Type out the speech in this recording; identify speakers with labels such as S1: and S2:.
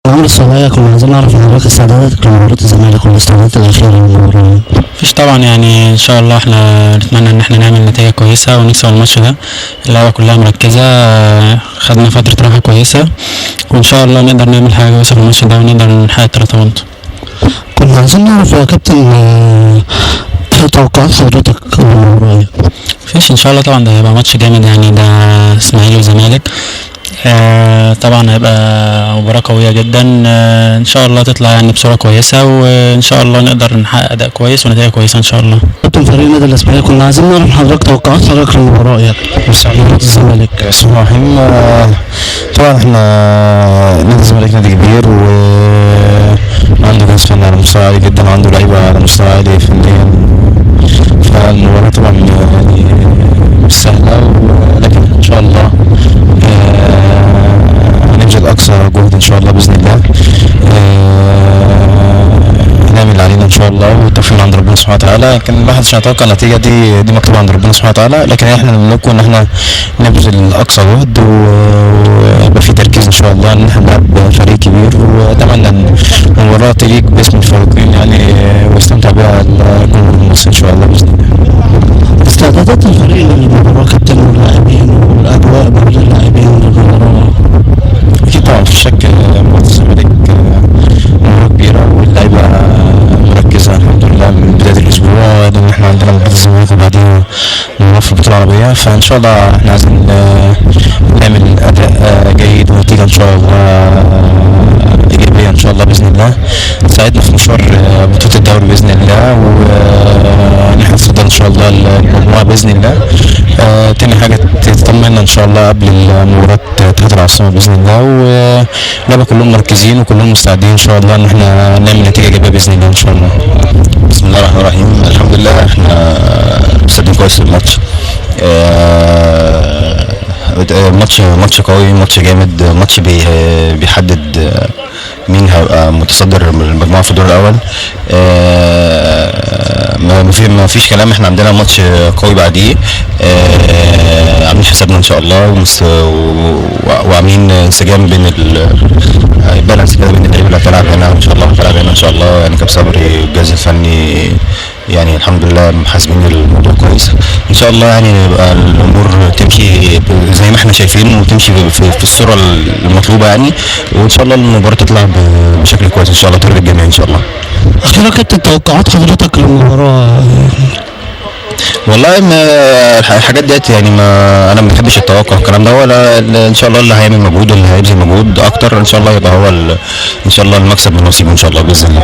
S1: عمرو السولية، كنا عايزين نعرف من حضرتك استعداداتك لمباراة الزمالك والاستعدادات الأخيرة للمباراة.
S2: مفيش طبعا، يعني ان شاء الله احنا نتمنى ان احنا نعمل نتيجة كويسة ونكسب الماتش ده. اللعيبة كلها مركزة، خدنا فترة راحة كويسة، وان شاء الله نقدر نعمل حاجة كويسة في الماتش ده ونقدر نحقق 3 point.
S1: كنا عايزين نعرف يا كابتن توقعات حضرتك للمباراة.
S2: مفيش، ان شاء الله طبعا ده هيبقى ماتش جامد، يعني ده اسماعيلي وزمالك، طبعا هيبقى مباراة قوية جدا. ان شاء الله تطلع يعني بصورة كويسة، وان شاء الله نقدر نحقق اداء كويس ونتيجة كويسة ان شاء الله.
S1: كابتن فريق نادي الإسماعيلي، كنا عايزين نعرف من حضرتك توقعات حضرتك للمباراة، يعني مباراة الزمالك.
S3: بسم الله الرحمن الرحيم. طبعا احنا نادي الزمالك نادي كبير وعنده جهاز فني على مستوى عالي جدا وعنده لعيبة على مستوى عالي فنيا، فالمباراة طبعا يعني مش سهلة، ولكن ان شاء الله هنبذل اقصى جهد ان شاء الله باذن الله. هنعمل اللي علينا ان شاء الله، والتوفيق من عند ربنا سبحانه وتعالى. لكن الواحد مش هيتوقع النتيجة، دي مكتوبة عند ربنا سبحانه وتعالى، لكن احنا نملكه ان احنا نبذل اقصى جهد ويبقى في تركيز ان شاء الله، ان احنا نلعب فريق كبير، واتمنى ان المباراة تليق باسم الفريقين يعني ويستمتع بها الجمهور المصري ان شاء الله باذن الله.
S1: استعدادات الفريق للمباراة كابتن، واللاعبين والأجواء ما بين اللاعبين للمباراة.
S3: اكيد طبعا في شك، مباراة الزمالك مباراة كبيرة، واللعيبة مركزة الحمد لله من بداية الأسبوع، لأن احنا عندنا مباراة الزمالك وبعدين مباراة في البطولة العربية، فإن شاء الله احنا عايزين نعمل أداء جيد ونتيجة إن شاء الله إيجابية إن شاء الله بإذن الله تساعدنا في مشوار بطولة الدوري بإذن الله، ونحن نتصدر إن شاء الله المجموعة بإذن الله. تاني حاجة تطمنا إن شاء الله قبل مباراة اتحاد العاصمة بإذن الله، واللعيبة كلهم مركزين وكلهم مستعدين إن شاء الله إن احنا نعمل نتيجة إيجابية بإذن الله إن شاء الله.
S4: بسم الله الرحمن الرحيم. الحمد لله احنا مستعدين كويس للماتش. ماتش قوي، ماتش جامد، ماتش بيحدد مين هيبقى متصدر من المجموعة في الدور الأول. ما فيش كلام، احنا عندنا ماتش قوي بعديه. عاملين حسابنا ان شاء الله وعاملين انسجام بين ال balance كده بين اللعيبة اللي هتلعب هنا ان شاء الله وهتلعب هنا ان شاء الله. يعني كابتن صبري والجهاز الفني يعني الحمد لله محاسبين الموضوع كويس ان شاء الله، يعني يبقى الامور تمشي زي ما احنا شايفين وتمشي في الصورة المطلوبة يعني، وان شاء الله المباراة تطلع بشكل كويس ان شاء الله، ترضي الجميع ان شاء الله.
S1: أخيرا كابتن، توقعات حضرتك للمباراة.
S4: والله ما الحاجات ديت يعني ما انا ما بحبش التوقع الكلام ده ولا ان شاء الله اللي هيعمل مجهود واللي هيبذل مجهود اكتر ان شاء الله يبقى هو ان شاء الله المكسب من نصيبه ان شاء الله باذن الله.